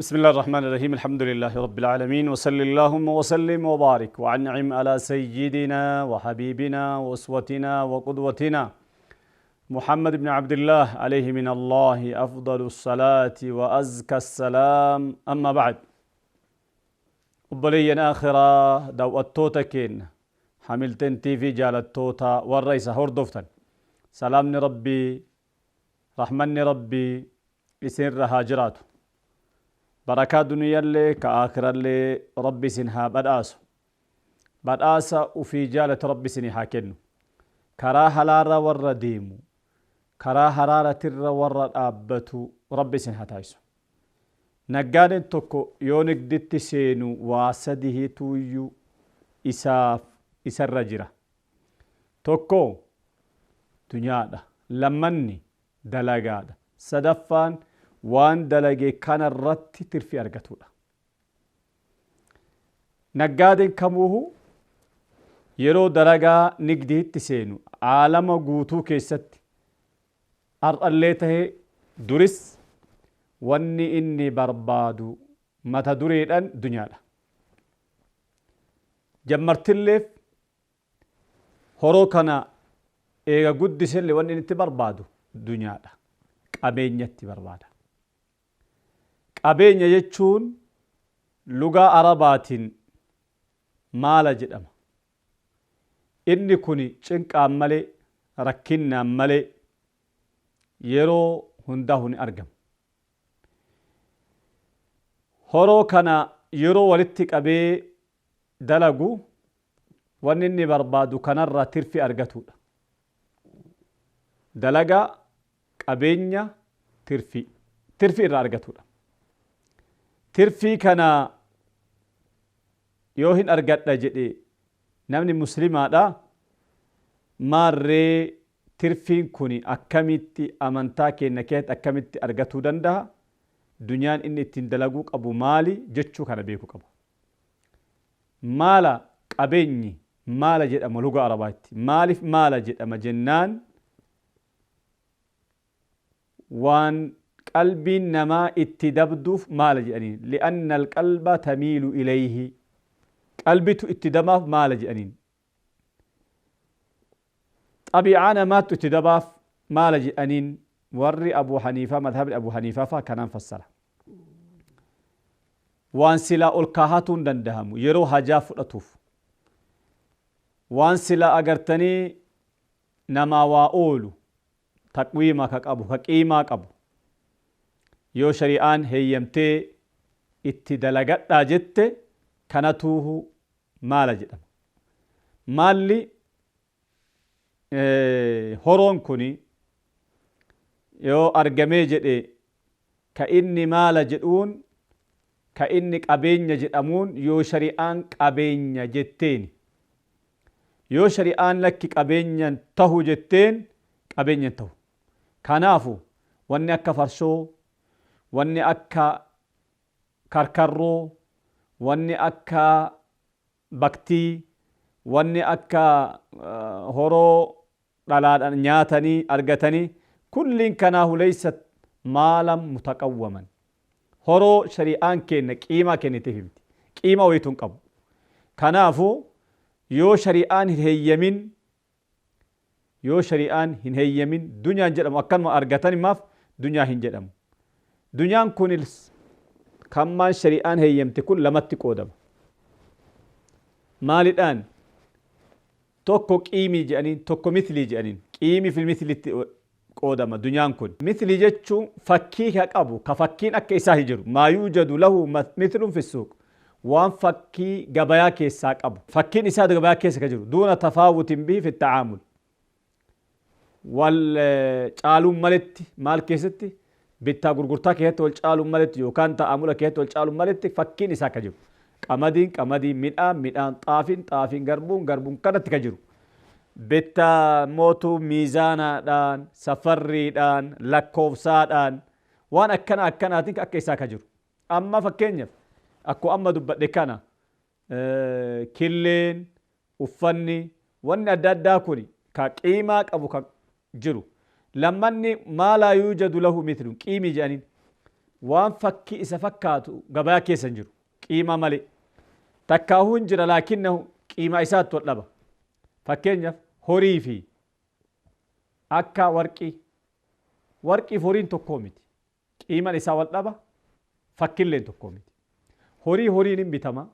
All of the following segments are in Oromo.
بسم الله الرحمن الرحيم، الحمد لله رب العالمين، وصل اللهم وسلم وبارك وأنعم على سيدنا وحبيبنا وأسوتنا وقدوتنا محمد بن عبد الله، عليه من الله أفضل الصلاة وأزكى السلام. أما بعد، obboleeyyan aakhiraa، daawwattoota keenya Hamilton TV jaalattoota warra isa hordoftan, salaamni Rabbii, rahmanni Rabbii isinirra haa jiraatu. Barakaa duniyaallee ka aakhirallee Rabbi isin haa badhaasu. Badhaasa ufii jaalatu Rabbi isinii haa kennu. Karaa halaarra warra deemu, karaa haraaratirra warra dhaabbatu Rabbi isin haa taasisu. Naggaadeen tokko yoo nigditti seenu waa sadihiituuyyuu isaaf isarra jira. Tokko dunyaadha, lammanni dalagaadha, sadaffaan waan dalage kanarratti tirfi argatudha. Naggaadeen kamuuhu yeroo dalagaa nigdiitti seenu, aalama guutuu keessatti har'allee tahee duris, wanni inni barbaadu mata dureedhaan dunyaadha. Jammartilleef horoo kana eega guddisellee wanni inni itti barbaadu dunyaadha. Qabeenyatti barbaada. Qabeenya jechuun lugaa Arabaatiin maala jedhama. Inni kun cinqaan malee, rakkinnaan malee yeroo hundaa hin argamu. Horoo kana yeroo walitti qabee dalagu, wanni inni barbaadu kanarraa tirfi argatudha. Dalagaa, qabeenya, tirfi. Tirfi irraa argatudha. Tirfii kana yoo hin argadha jedhe namni muslimaadha, maarree tirfiin kun akkamitti amantaa keenya keessatti akkamitti argatuu danda'a? Dunyaan inni ittiin dalaguu qabu maali jechuu kana beekuu qaba. Maala, qabeenyi maala jedhama luga Arabaatti. Maaliif maala jedhama jennaan, waan qalbiin namaa itti dabduuf maala jedhaniin. لأن القلب تميل إليه، qalbitu itti dabaaf maala jedhaniin. Xabiicaa namaattu itti dabaaf maala jedhaniin. Warri Abu Haniifaa, madhabni Abu Haniifaa faa kanaan fassara. Waan silaa ol kaahatuun dandahamu yeroo hajaa fudhatuuf. Waan silaa agartanii namaa waa oolu, taqwiima ka qabu, ka qiimaa qabu. Yoo shari'aan heeyyamtee itti dalagadhaa jette, kanatuuhu maala jedhama. Maalli, horoon kuni yoo argamee jedhe, ka inni maala jedhuun, ka inni qabeenya jedhamuun yoo shari'aan qabeenya jetteeni. Yoo shari'aan lakki qabeenyan tahu jetteen, qabeenyan tahu. Kanaafu wanni akka farshoo, wanni akka karkarroo, wanni akka baktii, wanni akka horoo dhalaadhaan nyaatanii argatanii kulliin kanaahu ليست مالا متقوما. Horoo shari'aan kenna qiimaa kenniteef miti. Qiimaa wayituu hin qabu. Kanaafu yoo shari'aan hin heeyyamin, yoo shari'aan hin heeyyamin, dunyaan jedhamu akkanuma argatan maaf dunyaa hin jedhamu. Dunyaan kunis kammaan shari'aan heeyyamte kun lamatti qoodama. Maalidhaan? Tokko qiimii jedhaniin, tokko mislii jedhaniin. Qiimii fi mislitti qoodama dunyaan kun. Mislii jechuun fakkii ka qabu, ka fakkiin akka isaa hin jiru. ما يوجد له مثل في السوق. Waan fakkii gabayaa keessaa qabu. Fakkiin isaa gabayaa keessa ka jiru. دون تفاوت به في التعامل. Wal caaluun maletti, maal keessatti, bittaa gurgurtaa keessatti wal caaluun maletti yookaan ta'amula keessatti wal caaluun maletti fakkiin isaa ka jiru. Qamadiin qamadii, midhaan midhaan, xaafiin xaafiin, garbuun garbuun kanatti ka jiru. Bittaa mootuu miizaanaadhaan, safarriidhaan, lakkoofsaadhaan, waan akkana akkanaatiin akka isaa ka jiru. Amma fakkeenyaaf akkuma amma dubbadhe kana, killeen, uffanni, wanni adda addaa kun ka qiimaa qabu ka jiru. Lammanni ما لا يوجد له مثل qiimii jedhaniin. Waan fakkii isa fakkaatu gabaa keessa hin jiru qiimaa malee. Takkaahuu hin jira, laakinnahu qiimaa isaatti wal dhaba. Fakkeenyaaf horii fi akka warqii, warqiif horiin tokkoo miti. Qiiman isaa wal dhaba, fakkilleen tokkoo miti. Horii horiin hin bitama,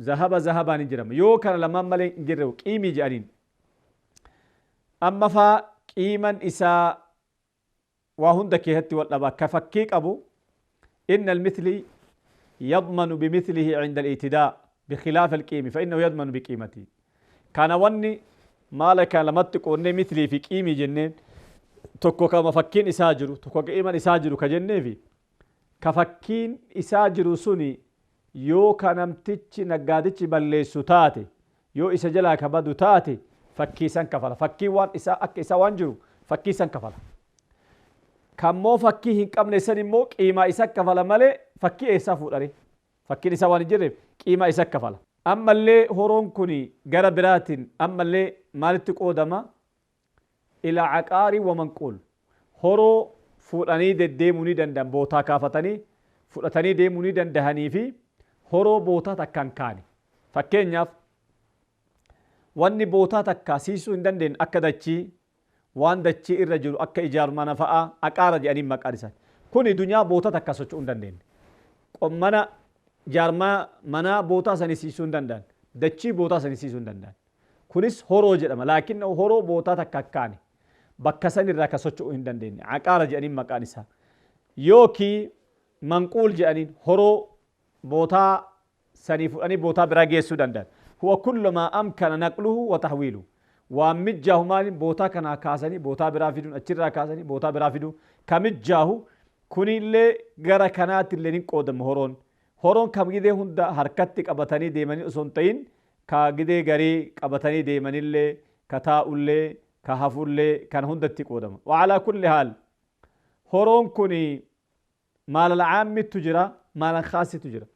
zahaba zahabaan hin jedhama. Yoo kana lamaan malee hin jirre qiimii jedhaniin. Amma faa qiiman isaa waa hunda keessatti wal dhaba. Ka fakkii qabu inna almithli yadmanu bimithlihi cinda al-i'tidaa bikhilaaf alqiimi fa innahu yadmanu biqiimatihi. Kana wanni maala kana lamatti qoonnee mithlii fi qiimii jenneen, tokko kama fakkiin isaa jiru, tokko qiiman isaa jiru ka jenneefi, ka fakkiin isaa jiru suni yoo ka namtichi naggaadichi balleessu taate, yoo isa jalaa ka badu taate, fakkii san kafala. Fakkiin waan isaa akka isaa waan jiru fakkii san kafala. Kammoo fakkii hin qabne san immoo qiimaa isa kafala malee fakkii eessaa fuudhare? Fakkiin isaa waan hin jirreef qiimaa isa kafala. Ammallee horoon kun gara biraatiin ammallee maalitti qoodama? Ila caqaarii wa manquul. Horoo fuudhanii deddeemuu ni danda'an, bootaa kaafatanii fudhatanii deemuu ni dandahanii fi horoo bootaa takka hin kaane. Fakkeenyaaf wanni bootaa takka siisuu hin dandeenye akka dachii, waan dachii irra jiru akka ijaarmana fa'aa aqaara jedhanii maqaan isaa. Kuni dunyaa bootaa takka socho'uu hin dandeenye. Mana jaarmaa manaa bootaa sanii siisuu hin danda'an. Dachii bootaa sanii siisuu hin danda'an. Kunis horoo jedhama. Laakiin horoo bootaa takka akkaani. Bakka san irraa ka socho'uu hin dandeenye. Aqaara jedhaniin maqaan isaa. Yookii manquul jedhaniin horoo bootaa sanii fudhanii bootaa biraa geessuu danda'an. Huwa kullu maa amkana naqluhu wa tahwiilu. Waan mijjaahu maaliin bootaa kanaa kaasanii bootaa biraa fiduun, achirraa kaasanii bootaa biraa fiduu ka mijjaahu, kunillee gara kanaatti illee ni qoodama horoon. Horoon kam gidee hunda harkatti qabatanii deemanii osoo hin ta'in, ka gidee garii qabatanii deemanillee, ka taa'ullee, ka hafullee, kana hundatti qoodama. Wa'alaa kulli haal horoon kun maalal caammittu jira, maalal khaasitu jira.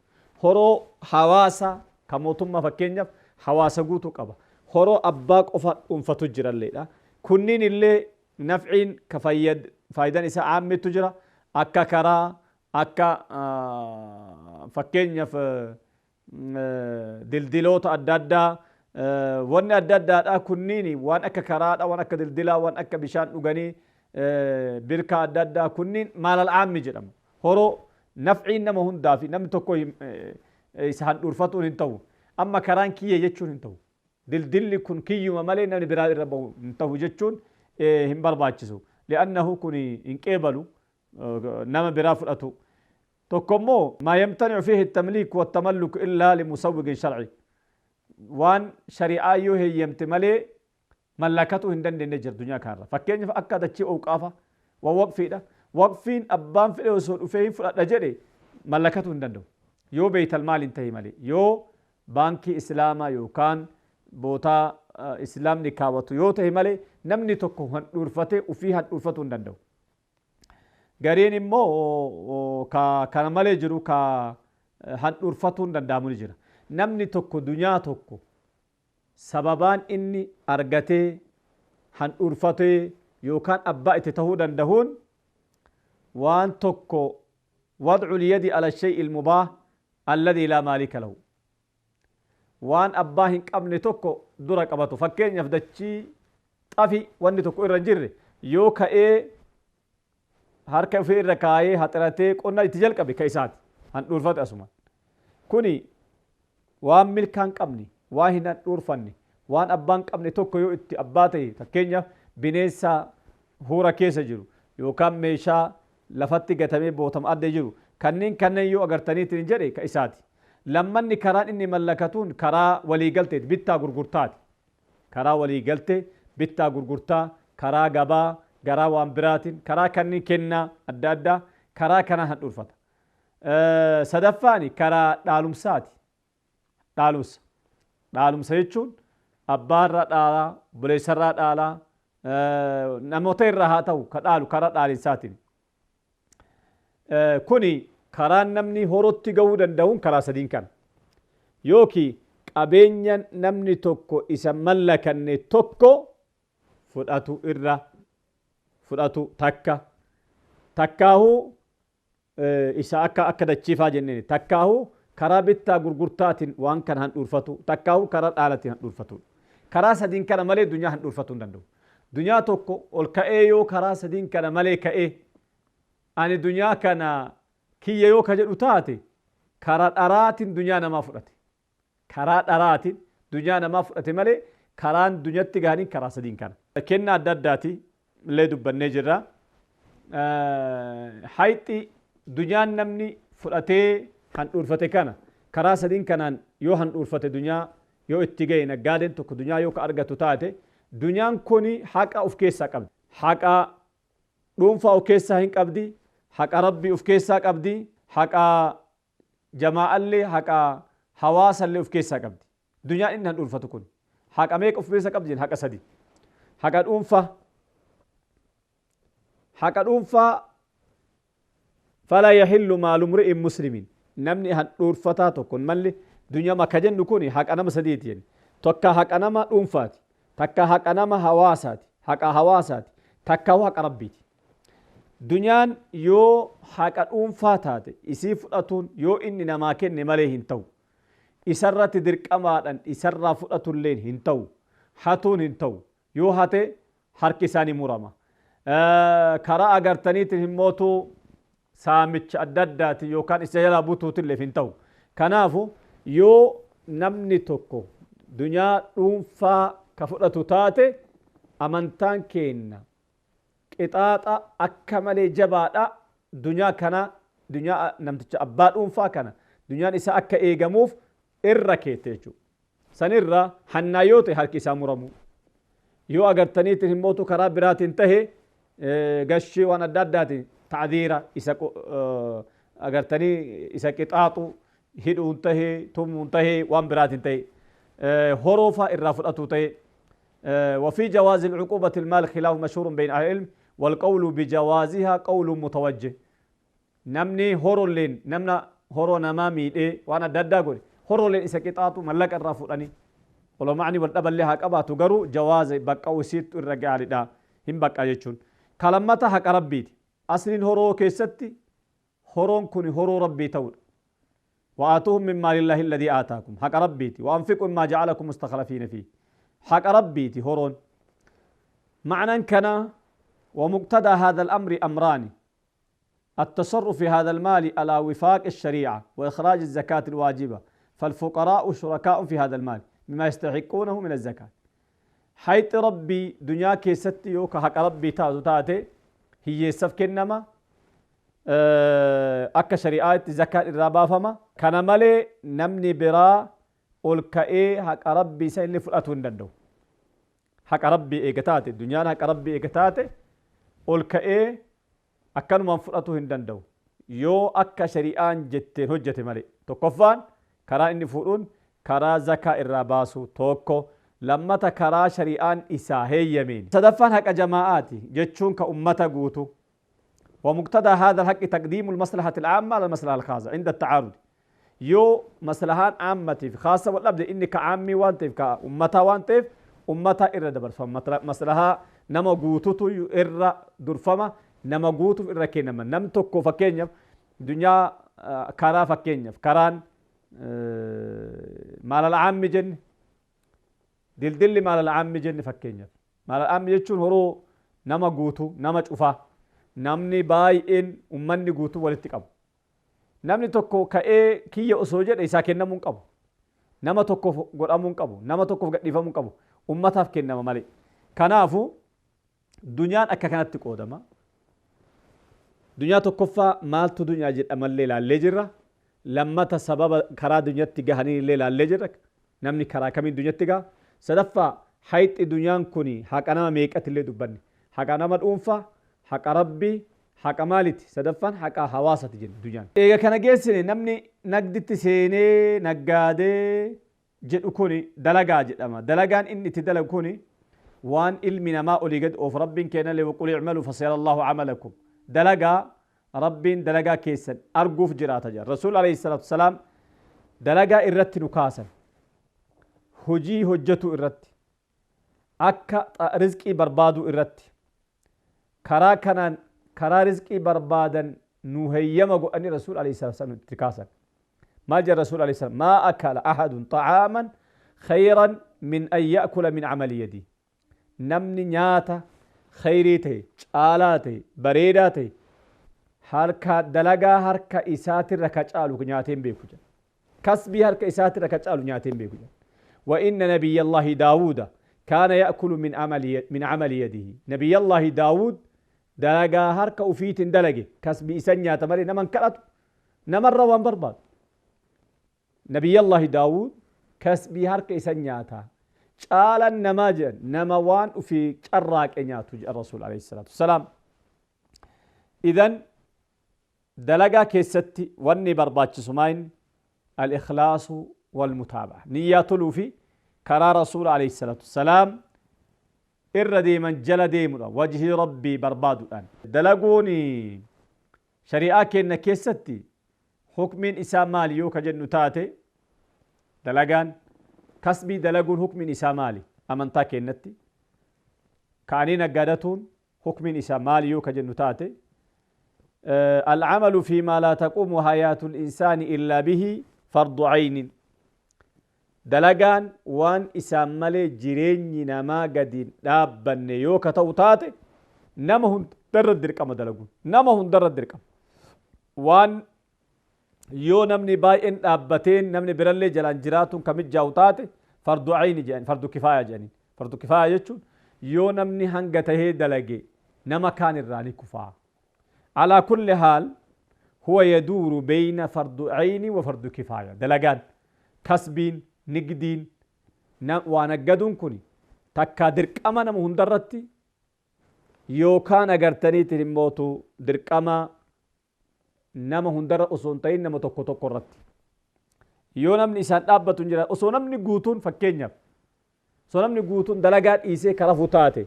Horoo hawaasa ka mootummaa, fakkeenyaaf hawaasa guutuu qaba. Horoo abbaa qofa dhuunfatu jiralleedha. Kunniin illee nafciin ka faayidaan isaa caammittu jira. Akka karaa, akka fakkeenyaaf dildiloota adda addaa, wanni adda addaadha. Kunniin waan akka karaadha, waan akka dildilaa, waan akka bishaan dhuganii, birkaa adda addaa, kunniin maalal caammi jedhamu. Horoo nafciin nama hundaa fi namni tokko isa handhuurfatuun hin ta'u. Amma karaan kiyya jechuun hin ta'u. Dildilli kun kiyyuma malee namni biraa irra bahu hin ta'u jechuun hin barbaachisu. Li'annahu kun hin qeebalu nama biraa fudhatu. Tokko immoo maa yamtani'u fiihi tamliik wa tamalluk illaa limusawwigin shar'i. Waan shari'aa yoo heeyyamte malee mallakatuu hin dandeenye jira duniyaa kanarra. Fakkeenyaaf akka dachii owqaafa waan waqfiidha. Waqfiin abbaan fedhe osoo dhufee hin fudhadha jedhe mallakatuu hin danda'u. Yoo beeytal maal hin tahi malee. Yoo baankii islaamaa yookaan bootaa islaamni kaawwatu yoo tahe malee namni tokko handhuurfatee ufii handhuurfatuu hin danda'u. Gariin immoo ka kana malee jiru ka handhuurfatuun danda'amu ni jira. Namni tokko dunyaa tokko sababaan inni argatee handhuurfatee yookaan abbaa itti tahuu dandahuun waan tokko wad'u lyadi ala shay'i almubaah alladhi laa maalika lahu. Waan abbaa hin qabne tokko dura qabatu. Fakkeenyaaf dachii xafi wanni tokko irra hin jirre yoo ka'ee harka ofii irra kaayee haxiratee qonna itti jalqabe ka isaati. Handhuurfate asumaan. Kuni waan milkaa hin qabne, waan hin handhuurfanne, waan abbaa hin qabne tokko yoo itti abbaa ta'e, fakkeenyaaf bineensa huura keessa jiru yookaan meeshaa lafatti gatamee bootama adda jiru kanneen yoo agartaniitiin hin jedhe ka isaati. Lammanni karaan inni mallakatuun karaa waliigalteeti, bittaa gurgurtaati. Karaa waliigaltee bittaa gurgurtaa, karaa gabaa, garaa waan biraatiin, karaa kanneen kennaa adda addaa karaa kanaan handhuurfata. Sadaffaani karaa dhaalumsaati. Dhaalumsa. Dhaalumsa jechuun abbaarraa dhaalaa, obboleessarraa dhaalaa, namoota irraa haa ta'u ka dhaalu karaa dhaalinsaatiin. Kuni karaan namni horotti gahuu danda'uun karaa sadiin kana. Yookiin qabeenya namni tokko isa mallakanne tokko fudhatu irra fudhatu takka. Takkaahuu isa akka dachiifaa jenneen, takkaahuu karaa bittaa gurgurtaatiin waan kana handhuurfatu, takkaahuu karaa dhaalatiin handhuurfatu. Karaa sadiin kana malee dunyaa handhuurfatuu hin danda'u. Dunyaa tokko ol ka'ee yoo karaa sadiin kana malee ka'ee ani dunyaa kana kiyya yoo ka jedhu taate, karaa dharaatiin dunyaa namaa fudhate. Karaa dharaatiin dunyaa namaa fudhate malee karaan dunyatti gahanii karaa sadiin kana. Kennaa adda addaati illee dubbannee jirra. Hayxi dunyaan namni fudhatee handhuurfate kana karaa sadiin kanaan yoo handhuurfate, dunyaa yoo itti gahe, naggaadeen tokko dunyaa yoo ka argatu taate, dunyaan kuni haqa of keessaa qabdi. Haqa dhuunfaa of keessaa hin qabdi, haqa Rabbii of keessaa qabdi, haqa jamaa'allee, haqa hawaasallee of keessaa qabdi. Dunyaan inni handhuurfatu kun haqa meeqa of keessaa qabdi? Haqa sadi. Haqa dhuunfaa. Haqa dhuunfaa: فلا يحل مال امرئ مسلم, namni handhuurfataa tokko malli dunyaa maka jennu kun haqa nama sadiiti jenni. Tokka haqa nama dhuunfaati, takka haqa nama hawaasaati, haqa hawaasaati, takka haqa Rabbiiti. Dunyaan yoo haqa dhuunfaa taate, isii fudhatuun yoo inni namaa kenne malee hin ta'u. Isarratti dirqamaadhaan isarraa fudhatulleen hin ta'u. Hatuun hin ta'u. Yoo hate harki isaanii murama. Karaa agartaniitiin himmootu saamicha adda addaati yookaan isa jalaa butuutillee hin ta'u. Kanaafu yoo namni tokko dunyaa dhuunfaa ka fudhatu taate, amantaan keenna qixaaxa akka malee jabaadha dunyaa kana, dunyaa namticha abbaa dhuunfaa kana, dunyaan isaa akka eegamuuf irra keette jechuudha. Sanirra hannaa yoo ta'e harki isaa muramu. Yoo agartaniitiin himmootu karaa biraatiin tahe, gashii waan adda addaatiin ta'diira isa agartanii isa qixaaxu, hidhuun tahee, tumuun tahee, waan biraatiin tahe, horoofaa irraa fudhatu tahe. وفي جواز العقوبة المال خلاف مشهور بين أهل العلم، والقول بجوازها قول متوجه. Namni horolleen namna horoo namaa miidhee waan adda addaa godhe, horolleen isa qixaaxu, mallaqa irraa fudhanii, oloma'ni wal dhaballee haa qabaatu, garuu jawaaza bakka isiittu irra gaariidha, hin bakka jechuun. Kalammata haqa Rabbiiti. Asliin horoo keessatti horoon kun horoo Rabbii ta'udha. وآتوهم من مال الله الذي آتاكم, حق ربيتي. وأنفقوا مما جعلكم مستخلفين فيه, حق ربيتي هورون. معنى كان ومقتضى هذا الأمر أمران: التصرف في هذا المال على وفاق الشريعة وإخراج الزكاة الواجبة، فالفقراء شركاء في هذا المال مما يستحقونه من الزكاة. حيث ربي دنيا كيستي يوكا حق ربي تاتو تاتي هي سف كنما akka shari'aatti zakaan irraa baafama. Kana malee namni biraa ol ka'ee haqa Rabbii isa illee fudhatuu hin danda'u. Haqa Rabbii eega taate, dunyaan haqa Rabbii eega taate, ol ka'ee akkanumaan fudhatuu hin danda'u yoo akka shari'aan jetteen hojjete malee. Tokkoffaan karaa inni fuudhuun karaa zakaa irraa baasu tokko, lammata karaa shari'aan isaa heeyyameen, sadaffaan haqa jamaa'aati jechuun ka ummata guutu. ومقتضى هذا الحق تقديم المصلحة العامة على المصلحة الخاصة عند التعارض. يو مصلحان عامة في خاصة والأبد إني كعامي وانتف كأمتا وانتف أمتا إرى دبر مصلحة نما قوتوتو إرى درفما نما قوتو إرى كينما نم tokko. Fakkeenyaaf dunyaa karaa, fakkeenyaaf karaan مال العام jenne, dildilli مال العام jenne. Fakkeenyaaf مال العام jechuun horoo nama guutuu, nama cufaa, namni baay'een ummanni guutuu walitti qabu. Namni tokko ka'ee kiyya osoo jedhe isaa kennamuu hin qabu. Nama tokkoof godhamuu hin qabu. Nama tokkoof gadhiifamuu hin qabu. Ummataaf kennama malee. Kanaafu dunyaan akka kanatti qoodama. Dunyaa tokkoffaa maaltu dunyaa jedhamallee ilaallee jirra. Lammata sababa karaa dunyatti gahanii illee ilaallee jirra. Namni karaa kamiin dunyatti gaha? Sadaffaa hayxi dunyaan kun haqa nama meeqatti illee dubbanne. Haqa nama dhuunfaa, haqa Rabbii, haqa maaliti? Sadaffaan haqa hawaasati jenna dunyaan. Eega kana geessine, namni nagditti seenee naggaadee jedhu kuni dalagaa jedhama. Dalagaan inni itti dalagu kuni waan ilmi namaa olii gadi oofu. Rabbiin kennallee وقل اعملوا فسيرى الله عملكم, dalagaa Rabbiin dalagaa keessan arguuf jiraata jedha. Rasuul عليه الصلاة والسلام dalagaa irratti nu kaasan, hojii hojjetu irratti, akka rizqii barbaaduu irratti, karaa kanaan. Karaa rizqii barbaadan nu heeyyama godhanii Rasuul alayhi salaatu wassalaam itti kaasan. Maal jedha Rasuul alayhi salaam? Maa akala ahadun xa'aaman khayran min an ya'kula min camali yadii. Namni nyaata khayrii ta'e, caalaa ta'e, bareedaa ta'e harka dalagaa harka isaatirra ka caalu nyaatee hin beeku jedha. Kasbii harka isaatirra ka caalu nyaatee hin beeku jedha. Wa inna nabiyyallahi Daawuda kaana ya'kulu min camali yadihi. Nabiyyallahi Daawud dalagaa harka ufiitiin dalage kasbii isan nyaata malee naman kadhatu, namarra waan barbaadu. Nabiyyallahi Daawud kasbii harka isan nyaata. Caalan namaa jedhan nama waan ufii carraaqe nyaatu jedhan Rasuul alayhi salaatu wassalaam. Idan dalagaa keessatti wanni barbaachisu maayin al-ikhlaasu wal mutaaba'a. Niyyaa toluu fi karaa Rasuula alayhi salaatu wassalaam irra deeman jala deemudha. Wajhii Rabbii barbaaduudhaan. Dalaguun shari'aa keenya keessatti hukmiin isaa maali yoo ka jennu taate, dalagaan kasbii dalaguun hukmiin isaa maali amantaa keenyatti? Ka'anii naggaadatuun hukmiin isaa maali yoo ka jennu taate, العمل فيما لا تقوم حياة الإنسان إلا به فرض عين. Dalagaan waan isaan malee jireenyi namaa gadi dhaabbanne yoo ka ta'u taate, nama hundarra dirqama dalaguun. Nama hundarra dirqama. Waan yoo namni baay'een dhaabbateen namni birallee jalaan jiraatuun ka mijaa'u taate, fardu ayni jedhan, fardu kifaaya jedhaniin. Fardu kifaaya jechuun yoo namni hanga tahee dalage nama kaan irraa ni kufaa. على كل حال هو يدور بين فرض عين وفرض كفاية. Dalagaan kasbiin nigdiin waa naggaduun kun takkaa dirqama nama hundarratti yookaan agartaniitiin immootu dirqama nama hundarra osoo hin ta'in nama tokko tokko irratti. Yoo namni isaan dhaabbatu hin jira, osoo namni guutuun, fakkeenyaaf, osoo namni guutuun dalagaa dhiisee ka rafu taate,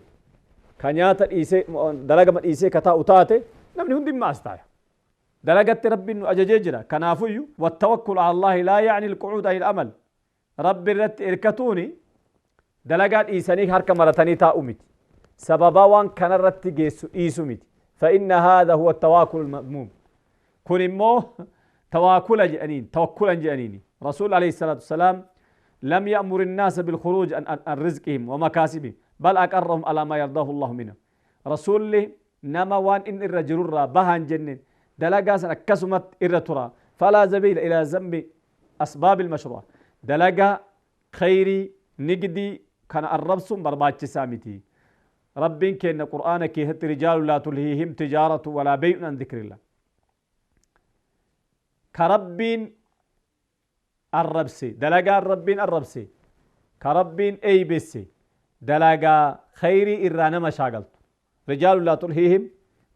ka nyaata dhiisee dalagama dhiisee ka taa'u taate, namni hundi maas taaya. Dalagatti Rabbiin nu ajajee jira. Kanaafuyyuu والتوكل على الله لا يعني القعود عن العمل. Rabbi irratti hirkatuuni dalagaa dhiisanii harka maratanii taa'u miti. Sababaa waan kanarratti geessu dhiisu miti. فإن هذا هو التواكل المذموم. Kun immoo tawaakula jedhaniin, tawakkulan jedhaniini. Rasuul alayhi salaatu wasalaam لم يأمر الناس بالخروج عن رزقهم ومكاسبهم بل أقرهم على ما يرضاه الله منه. Rasuulli nama waan inni irra jirurraa bahan jenneen, dalagaa san akkasumat irra tura. فلا سبيل إلى ذم أسباب المشروع. Dalagaa khayrii nigdii kana arrabsuun barbaachisaa miti. Rabbiin kenna Qur'aana keessatti رجال لا تلهيهم تجارة ولا بيع عن ذكر الله. Ka Rabbiin arrabse, dalagaan Rabbiin arrabse, ka Rabbiin eeybesse, dalagaa khayrii irraa nama shaagaltu. رجال لا تلهيهم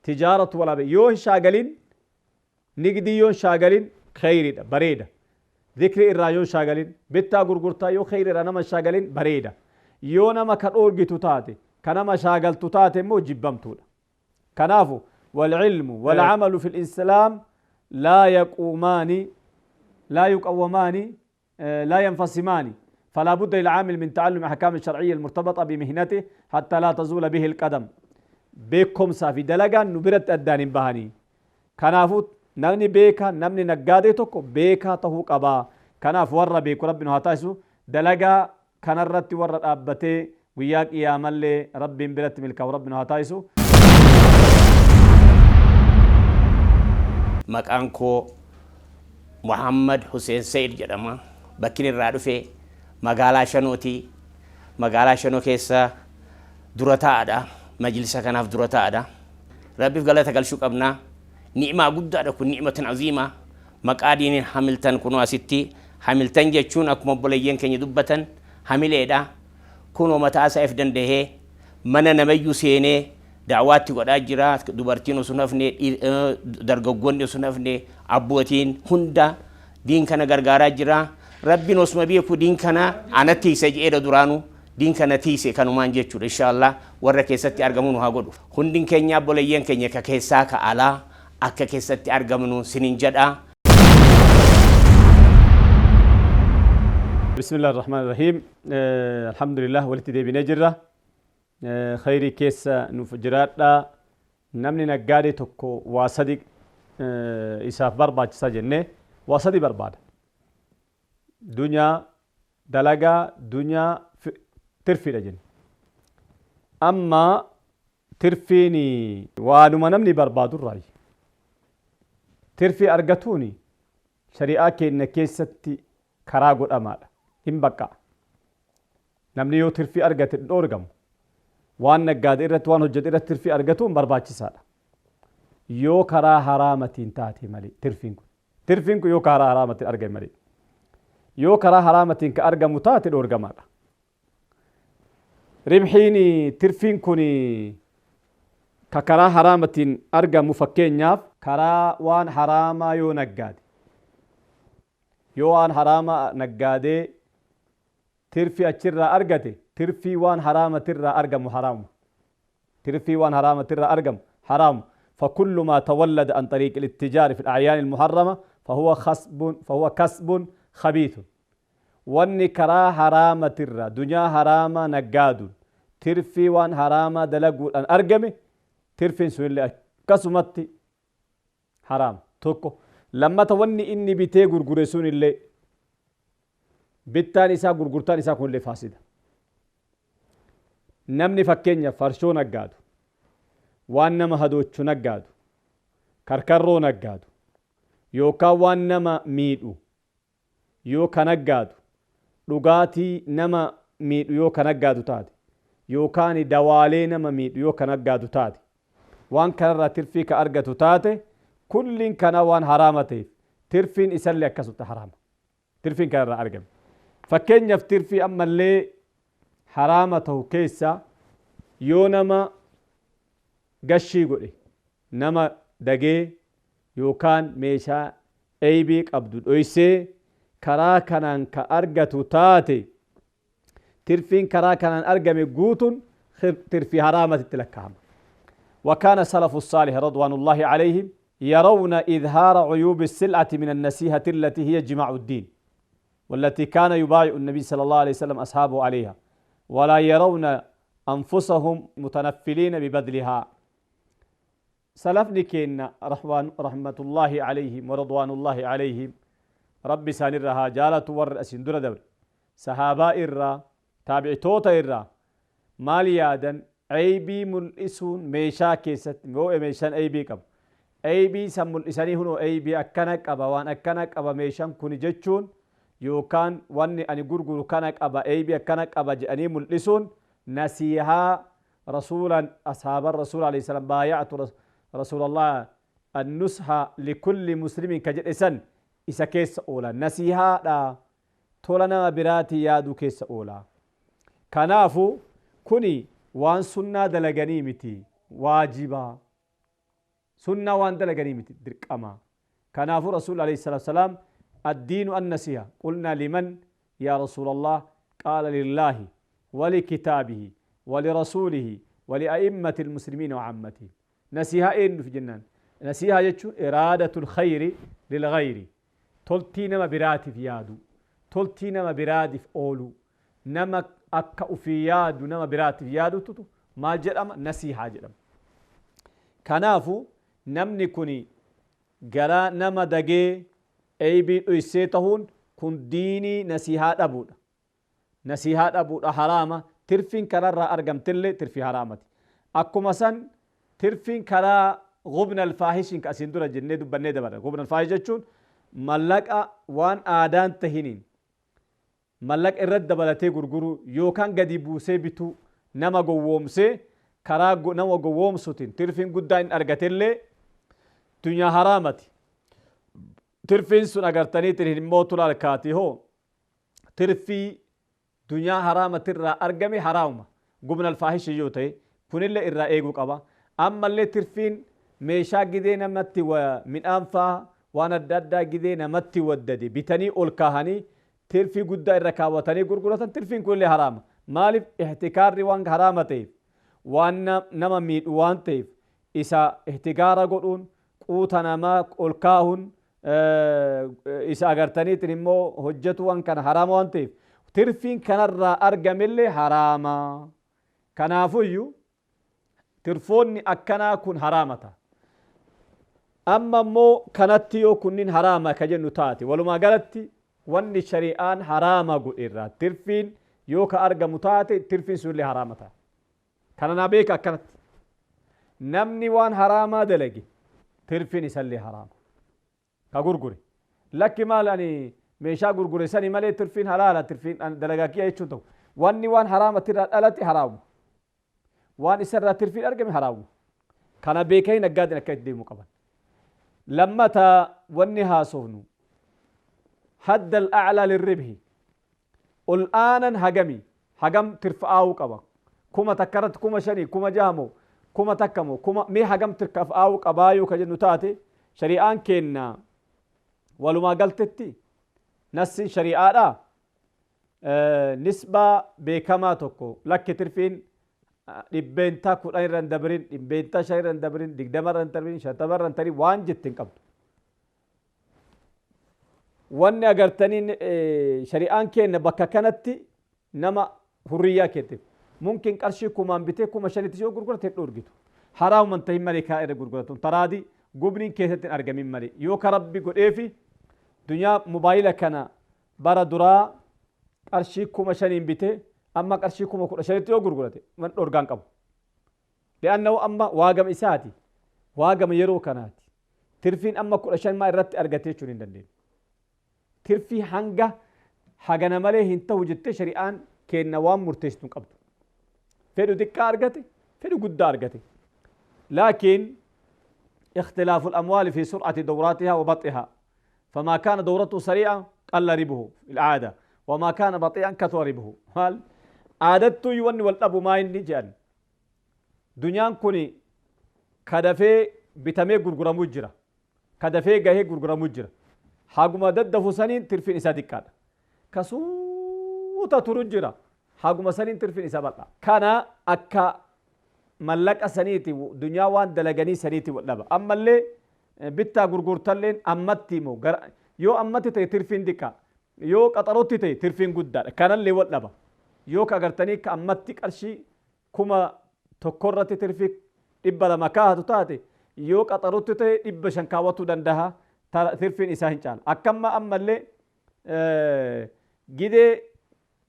تجارة ولا بيع. Yoo hin shaagalin, nigdii yoo hin shaagalin, khayriidha, bareeda. Zikri irraa yoo hin shaagalin, bittaa gurgurtaa yoo khayri irraa nama hin shaagalin, bareeda. Yoo nama ka dhoorgitu taate, ka nama shaagaltu taate immoo jibbamtuudha. Kanaafu والعلم والعمل في الإسلام لا يقومان، لا يقومان، لا ينفصمان. فلا بد للعامل من تعلم أحكام الشرعية المرتبطة بمهنته حتى لا تزول به القدم. Beekumsaa fi dalagaan nu biratti addaan hin bahanii. Kanaafuu namni beekaa, namni naggaadee tokko beekaa tahuu qabaa. Kanaaf warra beeku Rabbi nu haa taasisu. Dalagaa kanarratti warra dhaabbatee guyyaa qiyaamallee Rabbiin biratti milkaa'u Rabbi nu haa taasisu. Maqaan koo Muhammad Hussein Said jedhama. Bakki irraa dhufe magaalaa Shanooti. Magaalaa Shanoo keessa dura taa'aadha. Majlisa kanaaf dura taa'aadha. Rabbiif galata galchuu qabna. Ni'imaa guddaadha kun, نعمة عظيمة. Maqaa diiniin Hamiltan kunoo asitti. Hamiltan jechuun akkuma obboleeyyan keenya dubbatan hamileedha. Kunoo mataa isaa if dandahee mana namayyuu seenee da'waatti godhaa jira. Dubartiin osoo hin hafne, dargaggoonni osoo hin hafne, abbootiin hunda diin kana gargaaraa jira. Rabbiin osuma beeku diin kana ana tiise jedheedha duraanuu. Diin kana tiise kanumaan jechuudha. Inshaallah warra keessatti argamu nu haa godhu. Hundin keenya obboleeyyan keenya ka keessaa ka alaa akka keessatti argamnu sinin jedha. بسم الله الرحمن الرحيم. الحمد لله walitti deebinee jirra. Khayrii keessa nuuf jiraadha. Namni naggaadee tokko waa sadi isaaf barbaachisa jennee waa sadi barbaada. Dunyaa, dalagaa, dunyaa, tirfiidha jenne. Amma tirfiin waanuma namni barbaadurraayi. Tirfii argatuuni shari'aa keenya keessatti karaa godhamaadha. Hin baqqa'a. Namni yoo tirfii argate hin dhoorgamu. Waan naggaade irratti, waan hojjete irratti tirfii argatuun barbaachisaadha. Yoo karaa haraamatiin taate malee tirfiin kun. Tirfiin kun yoo karaa haraamatiin argame malee. Yoo karaa haraamatiin ka argamu taate dhoorgamaadha. Ribxiin tirfiin kun ka karaa haraamatiin argamu, fakkeenyaaf karaa waan haraamaa yoo naggaade, yoo waan haraamaa naggaadee tirfii achirraa argate, tirfii waan haraamatirraa argamu haraamuma. Tirfii waan haraamatirraa argamu haraamu. فكل ما تولد عن طريق الاتجار في الأعيان المحرمة فهو كسب خبيث. Wanni karaa haraamatirra dunyaa haraama naggaaduun, tirfii waan haraama dalaguudhaan argame, tirfiin sunillee akkasumatti haraama. Tokko lammata, wanni inni bitee gurgure sunillee, bittaan isaa, gurgurtaan isaa kunillee faasida. Namni fakkeenya farshoo naggaadu, waan nama hadoochu naggaadu, karkarroo naggaadu, yookaan waan nama miidhu yoo ka naggaadu, dhugaatii nama miidhu yoo ka naggaadu taate, yookaan dawaalee nama miidhu yoo ka naggaadu taate, waan kanarraa tirfii ka argatu taate, kulliin kana waan haraama ta'eef tirfiin isallee akkasumatti haraama. Tirfiin kanarraa argame. Fakkeenyaaf tirfii ammallee haraama ta'u keessa yoo nama gashii godhe, nama dagee yookaan meeshaa eybii qabdu dhoysee karaa kanaan ka argatu taate, tirfiin karaa kanaan argame guutuun tirfii haraamatitti lakkaa'ama. وكان سلف الصالح رضوان الله عليهم يرون إظهار عيوب السلعة من النصيحة التي هي جماع الدين، والتي كان يبايع النبي صلى الله عليه وسلم أصحابه عليها، ولا يرون أنفسهم متنفلين ببذلها. سلفني كينا رحمة الله عليهم ورضوان الله عليهم، ربي سانرها جالة ور أسندر دور صحابة إرّا تابع توتا إرّا ماليادا عيبي ملئسون ميشا كيست مو ميشان عيبي قب عيبي سم ملئساني هنو عيبي أكنك أبا وان أكنك أبا ميشان كوني جتشون يوكان واني أني غرغر كانك أبا عيبي أكنك أبا جأني ملئسون نسيها رسولا أصحاب الرسول عليه السلام بايعت رسول الله النصح لكل مسلم كجد إسا كيس أولا نسيها لا تولنا براتي يادو كيس أولا. كنافو كوني وان سنة دلغني متي واجبا سنة وان دلغني متي درك أما. كنافو رسول عليه الصلاة والسلام الدين النسيها. قلنا لمن يا رسول الله؟ قال لله ولكتابه ولرسوله ولأئمة المسلمين وعامته. نسيها إن في جنان نسيها يجو إرادة الخير للغير، تلتي نما براتي في يادو، تلتي نما براتي في أولو، نما أكا في يادو، نما براتي في يادو تتو ما جرم نسيها جرم. كنافو نمني كوني جرا نما دقي أي بي أيسيتهون كن ديني نسيها أبودا، نسيها أبودا حرامة. ترفين كرر أرقم تلي ترفي حرامتي. أكو مثلا ترفين كرا غبن الفاحشين كأسين جنة دبنة دبرة غبن الفاحش جتشون ملك وان آدان تهينين ملك الرد دبلتي غرغرو يوكان قدي بوسي بتو نما قوومسي كرا نما قوومسوتين ترفين قدان أرقتلي دنيا حرامتي. ترفين سن أغرتني ترهن موتو لالكاتي هو ترفي دنيا حرامة ترى أرقمي حرامة قبن الفاحش يوتي كن اللي إرى إيقو قبا. أما اللي ترفين ميشا قدي نمتي ومن أنفا وانا دادا قدي نمتي وددي بتني أولكاهني ترفي قد إركاوتني قرقرة ترفين كل حرامة. مالف احتكار وان حرامة وان نما ميد وان تيف إسا احتكار قرون قوتنا ما أولكاهن إسا أغرتني تنمو هجتو وان كان حرام وان تيف ترفين كان الرا أرقم اللي حراما. كنافيو Tirfoonni akkanaa kun haraamata. Amma immoo kanatti yoo kunniin haraama ka jennu taate, walumaa galatti wanni shari'aan haraama godhe irraa tirfiin yoo ka argamu taate, tirfiin sunillee haraama ta'a. Kana naa beeka, akkanatti namni waan haraamaa dalage tirfiin isallee haraama. Ka gurgure lakki, maal ani meeshaa gurgure sani malee tirfiin halaala, tirfiin dalagaa kiyya jechuun ta'u, wanni waan haraamatti irraa dhalate haraamuma, waan isarraa tirfiin argame haraamuma. Kana beekanii naggaadin akka itti deemuu qaban. Lammata wanni haasofnu hadda al'aclaa lirribhi, ol aanan hagami, hagam tirfa'aawuu qaba? 1000 irratti 5000, 6000 moo, 1000 moo, kuma mee hagam tirfa'aawuu qabaa yoo ka jennu taate, shari'aan keenna walumaa galtetti nassin shari'aadha nisbaa beekamaa tokko, lakki tirfiin 10% irra hin dabrin, 5% irra hin dabrin, 20 irra hin dabrin, 50 irra hin tarin waan jette hin qabdu. Wanni agartanii shari'aan keenya bakka kanatti nama hurriyyaa keetteef mumkin qarshii 1000n bitee 5000tti yoo gurgurate hin dhorgitu. Haraamuman tahin malee kaa irra gurguratu taraadi gubniin keessatti hin argamin malee, yoo ka Rabbi godheefi dunyaa mobaayila kana bara duraa qarshii 5000n bitee amma qarshii 15,000tti yoo gurgurate man dhorgaan qabu. Li'annahu amma waagama isaati. Waagama yeroo kanaati. Tirfiin amma 15 maa irratti argate jechuun hin dandeenyu. Tirfii hanga hagana malee hin ta'u jettee shari'aan kenna waan murteessitu hin qabdu. Fedhu xiqqaa argate, fedhu guddaa argate. Laakiin اختلاف الأموال في سرعة دوراتها وبطئها، فما كان دورته سريعة قل ربحه في العادة، وما كان بطيئا كثر ربحه. مال عادته يوني والأبو ما إني جان دنيان كوني كدفي bitamee gurguramuu jira, kadafee gahee gurguramuu jira. Haguma daddafu saniin tirfiin isaa xiqqaadha. Kasuuta turu jira, haguma saniin tirfiin isaa bal'a. Kana akka mallaqa saniiti, dunyaa waan dalaganii saniiti wal dhaba. Ammallee bittaa gurgurtalleen ammatti immoo yoo ammatti ta'e tirfiin xiqqaa, yoo qaxarootti ta'e tirfiin guddaadha. Kanallee wal dhaba. Yoo ka agartanii ka ammatti qarshii 1000 irratti tirfii 200 kaahatu taate, yoo qaxarutti ta'e 500 kaawwatuu danda'a, tirfiin isaa hin caala. Akkamma ammallee gidee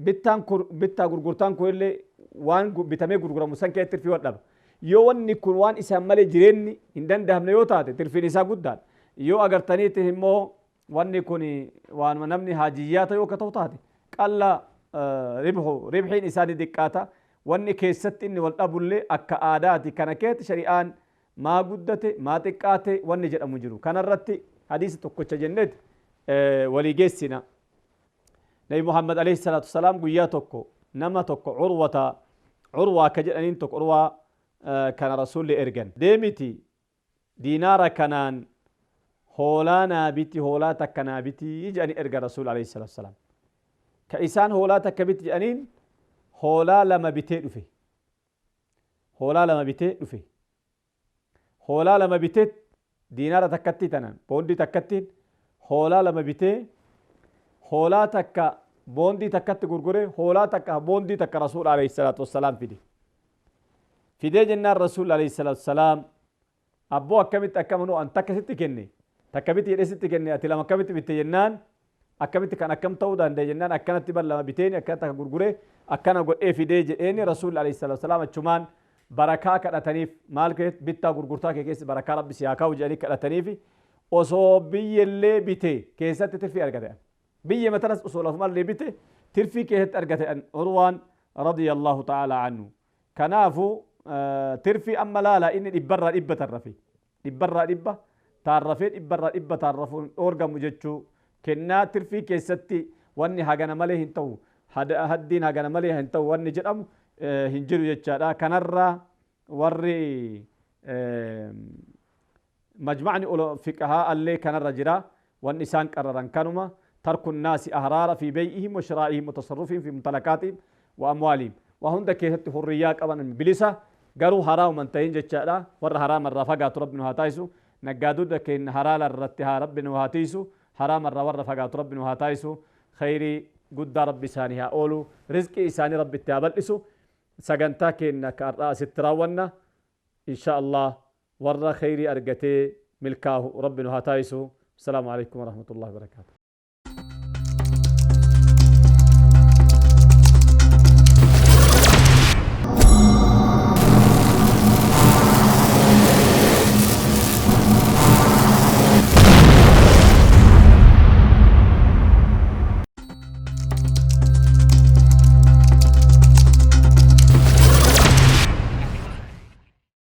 bittaan bittaa gurgurtaan kun illee waan bitamee gurguramu san keessatti tirfii wal dhaba. Yoo wanni kun waan isaan malee jireenyi hin danda'amne yoo taate, tirfiin isaa guddaadha. Yoo agartaniiti immoo wanni kun waan namni haajiyyaa ta'e yoo akka ta'u taate, qalla ribhu, ribxiin isaa ni xiqqaata. Wanni keessatti inni wal dhabullee akka aadaati. Kana keessatti shari'aan maa guddate maa xiqqaate wanni jedhamu jiru. Kanarratti hadiisa tokkocha jenneeti walii geessina. Nabi Muhammad alayhi salaatu wasalaam guyyaa tokko nama tokko, Curwata, Curwaa ka jedhaniin tokko, Curwaa kana Rasuulli ergan. Deemiti diinaara kanaan hoolaa naa biti, hoolaa takka naa biti jedhanii erga Rasuul alayhi salaatu wasalaam. Ka isaan hoolaa takka biti jedhaniin hoolaa lama bitee dhufe. Hoolaa lama bitee dhufe. Hoolaa lama bitee diinaara takkatti tanaan boondii takkattiin hoolaa lama bitee, hoolaa takka boondii takkatti gurgure, hoolaa takka boondii takka Rasuul alayhi salaatu wassalaam fide. Fidee jennaan Rasuul alayhi salaatu wassalaam, "Abboo, akkamitti akkama nu an takka sitti kenne, takka biti jedhee sitti kenne, ati lama akkamitti bitte?" jennaan, "Akkamitti kan akkam ta'uu danda'e?" jennaan, "Akkanatti bar lama biteeni akkana takka gurgure, akkana godhee fidee," jedheeni. Rasuul alayhi salaatu wassalaam achumaan barakaa kadhataniif. Maal bittaa gurgurtaa kee keessa barakaa Rabbi si haa kaa'u jedhanii kadhataniif. Osoo biyyellee bite keessatti tirfii argate, biyya matanas osoo lafumallee bite tirfii keessatti argate Urwaan radiyallahu ta'ala anhu. Kanaafu tirfii amma laala, inni 100% tarrafe, 100% taarrafee, 100% taarrafuun dhoorgamu jechuu kennaa. Tirfii keessatti wanni hagana malee hin ta'u, haddiin hagana malee hin ta'u wanni jedhamu hin jiru jechaadha. Kanarraa warri majmacni fiqahaa allee kanarra jira. Wanni isaan qararan kanuma: ترك الناس أحرارا في بيعهم وشرائهم وتصرفهم في ممتلكاتهم وأموالهم. Waa hunda keessatti hurriyyaa qaban, bilisa, garuu haraamuman ta'in jechaadha. Warra haraama irraa fagaatu Rabbi nu haa taasisu. Naggaadota keenya haraala irratti haa Rabbi nu haa tiisu. Haraama irraa warra fagaatu Rabbi nu haa taasisu. Khayrii guddaa Rabbi isaanii haa oolu, rizqii isaanii Rabbi itti haa bal'isu. Sagantaa keenya ka har'aa asitti raawwanna. Insha Allah warra kheyrii argatee milkaahu Rabbi nu haa taasisu. Assalaamu alaikum warahmatullahi wabarakaatu.